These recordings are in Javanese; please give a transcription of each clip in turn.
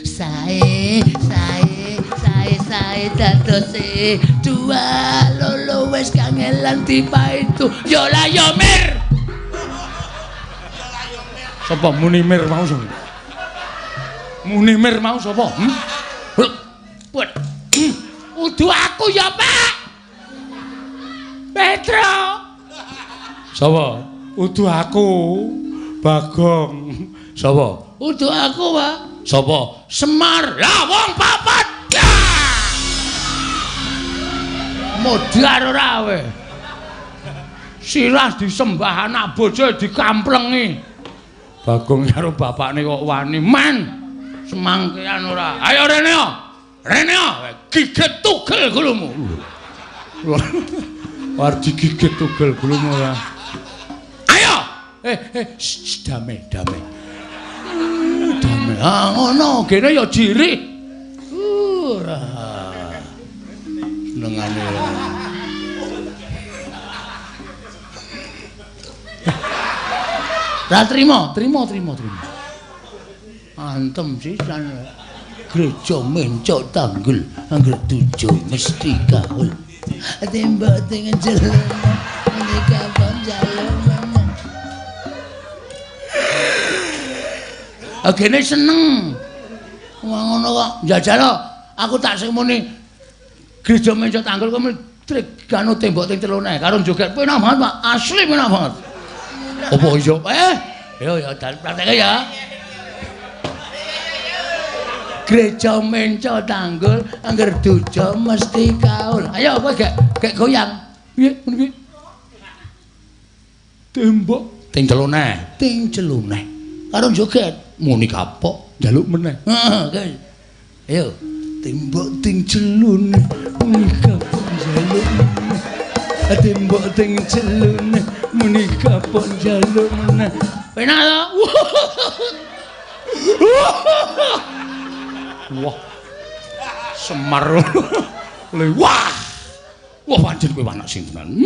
Sae sae sae sae dadose dua lolo wis kangelan dipaitu. Yo la yo Mir. Sapa muni Mir mau sapa? Muni Mir mau sapa? Put. Udu aku ya, Pak. Petro. Sapa? Udu aku. Bagong. Sapa? Udu aku, Pak. Sapa? Semar. Lah wong papat. Modar ora kowe. Sirah disembah anak bojo dikamplengi. Bagong karo bapakne kok wani men. Semangkean ora. Ayo rene yo. Rene yo, gigit tugel gulumu. War digigit tugel gulumu ora. Ayo. Dame, dame. Dame. Ah ngono, gene ya jirih. Ora. Senengane. Ra trimo, trimo, trimo, trimo. Antem sisan. Gereja mencok tanggul, angger tujuh mesti kahul. Tembok teng jelema, menika panjalema. Agene seneng. Wong ngono kok njajal aku tak sing muni gereja mencok tanggul kowe tregano tembok teng celone karo joget penak banget, Pak. Asli penak banget. Apa iso? Yo ya prakteknya ya. Gereja menco tanggul angger duja mesti kaul. Ayo kowe gek goyang. Piye ngono piye? Tembok ting celone, ting celone. Karo joget muni kapok njaluk meneh. Heeh, ayo tembok ting celone muni kapok njaluk meneh. Tembok ting celone muni kapok njaluk meneh. Penak to? Wah. Semar. Le wah. Wah pancen kowe anak sing tenan.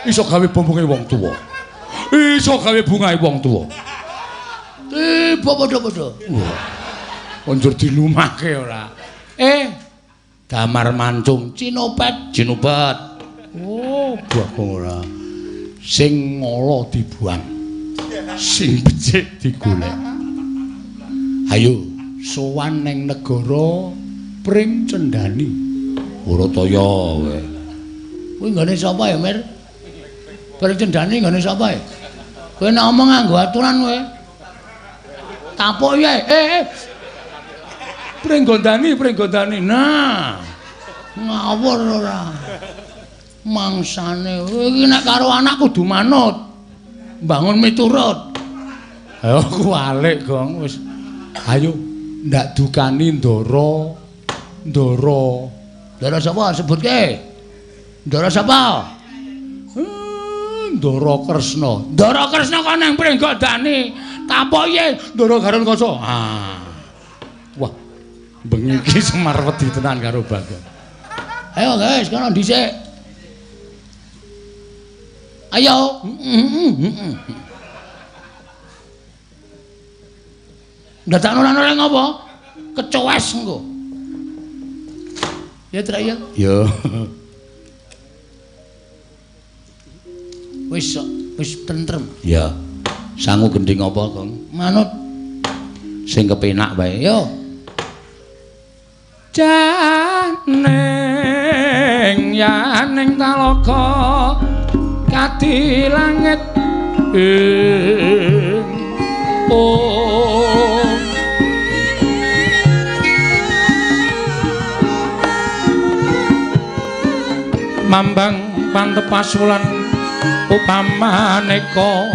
Iso gawe bombonge wong tuwa. Iso gawe bungahe wong tuwa. Tiba padha-padha. Wah. Konjur dilumake ora. Damar mancung cinopet, cinopet. Oh, Bagong ora. Sing ngala dibuang. Sing becik digolek. Ayo sowan ning negara Pring Cendani. Urataya kowe. Kuwi nggone sapa ya, Mir? Pring Cendani nggone sapa ya? Kowe nek omong nganggo aturan kowe. Tapuk ya. Pring Gondani, Pring Gondani. Nah. Ngawur ora. Mangsane iki nek karo anak kudu manut. Mbangun miturut. Ayo kuwalik, Gong, wis. Ayo ndak dukani Ndara. Ndara. Ndara sapa sebutke? Ndara sapa? Ndara Kresna. Ndara Kresna kok nang Pringgodani. Tapoke Ndara Garuntkaca. Ah. Wah. Bengi iki Semar wedi tenan karo Bagong. Ayo guys, kono dhisik. Ayo. Dadak ora-ora ngopo? Kecoes engko. Ya trek ya. Ya. Wis wis tentrem. Ya. Sangu gendhing apa, Gong? Manut sing kepenak wae. Yo. Janing yaning talaga kadi langit ing oh. Mambang pantepas wulan upamaneka